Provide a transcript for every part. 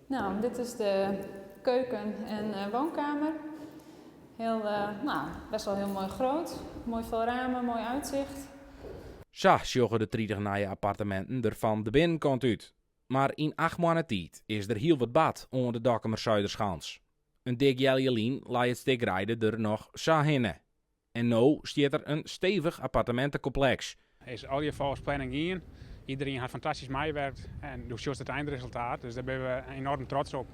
Nou, dit is de keuken en woonkamer. Heel, nou, best wel heel mooi groot. Mooi veel ramen, mooi uitzicht. Sa sjogge de 30 nije apparteminten der fan de binnenkant út. Mar yn 8 moanne tiid is der hiel wat bard oan de Dokkumer Zuiderschans. In dik healjier lyn lei it stik greide der noch sa hinne. En no stiet der in stevich appartemintekompleks. Is al volgens planning gien. Iedereen hat fantastysk meiwurke en do sjochst it einresultaat, dus dêr binne we enoarm trots op.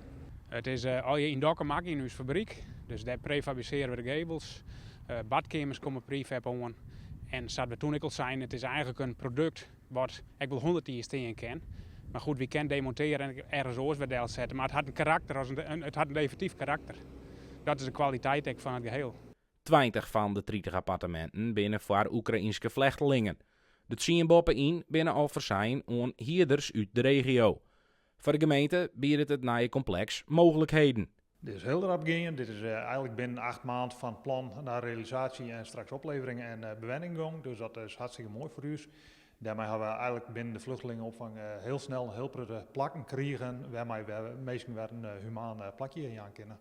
It is allegear yn Dokkum makke yn ús fabryk, dus dêr prefabrisearje we de gevels. Badkeamers komme prefab oan. En sa't we doe ek al seinen, it is eigentlik in produkt wat ek wol 100 jier stean kin. Mar goed, wy kinne demontearje en ergens oars wer delsette. Mar it hat in karakter, as it hat in definityf karakter. Dat is de kwaliteit ek fan it geheel. 20 fan de 30 apparteminten binne foar Oekraynske flechtlingen. De 10 boppe-yn binne al fersein oan hierders út de regio. Foar de gemeente biedt it nije kompleks mooglikheden. Dit is hiel rap gien. Dit is eigentlik binnen 8 maand fan plan nei realisaasje en straks oplevering en bewenning gong. Dus dat is hartstikke moai foar ús. Dêrmei hawwe we eigentlik binnen de flechtlingenopfang hiel snel hiel protte plakken krigen wêrmei we minsken wer in humaan plakje jaan kinne.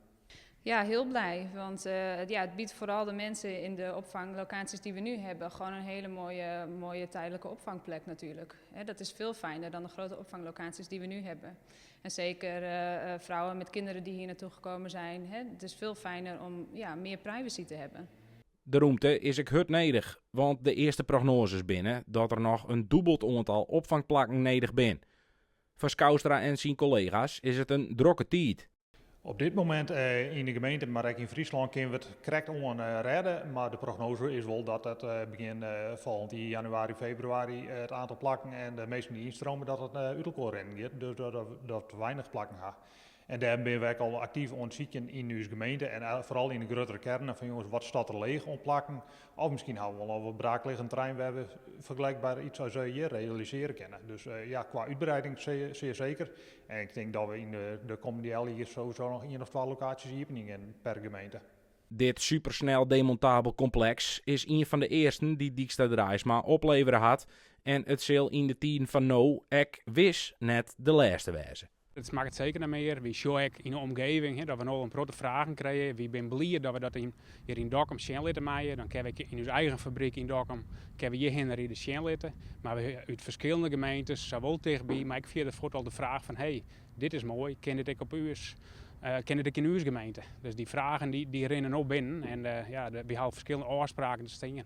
Ja, heel blij. Want ja, het biedt vooral de mensen in de opvanglocaties die we nu hebben gewoon een hele mooie, mooie tijdelijke opvangplek natuurlijk. Hè, dat is veel fijner dan de grote opvanglocaties die we nu hebben. En zeker vrouwen met kinderen die hier naartoe gekomen zijn. Hè, het is veel fijner om, ja, meer privacy te hebben. De romte is ek hurd nedich, want de earste prognoazes binne dat der noch in dûbeld oantal opfangplakken nedich binne. Foar Skoustra en syn kollega's is it in drokke tiid. Op dit momint yn de gemeente, mar ek yn Fryslân, kinne we it krekt oan rêde. Mar de prognoaze is wol dat it begjin folgjend jier, januari, febrewaris, it oantal plakken en de minsken dy't ynstreame, dat it út elkoar rinnen giet. Dus dat we weinich plakken ha. En dêr binne we ek al aktyf oan it sykjen yn ús gemeente en foaral yn de gruttere kearnen fan: jonges, wat stiet der leech oan plakken? Of miskien hawwe we wol wat braaklizzend terrein wêr't we fergelykber yts as hjir realisearje kinne. Dus ja, kwa útwreiding sear seker. En ik tink dat we yn de kommende jier sowieso noch ien of twa lokaasjes iepenje per gemeente. Dit supersnel demontabel kompleks is ien fan de earsten dy't Dykstra Draaisma oplevere hat. En it sil yn de tiden fan no ek wis net de lêste wêze. It makket seker net mear. Wy sjogge ek yn de omjouwing, hè, dat we no in protte fragen krije. Wy binne bliid dat we dat hjir yn Dokkum sjen litte meie. Dan kinne we yn ús eigen fabryk yn Dokkum kinne we hjirhinne ride, sjen litte. Mar we út ferskillende gemeentes, sawol tichtby, mar ek fierder fuort al de fraach fan: hey, dit is moai, kin dit ek op ús, kin dit ek yn ús gemeente? Dus dy fragen dy rinne no binnen en ja, wy hawwe ferskillende ôfspraken te stean.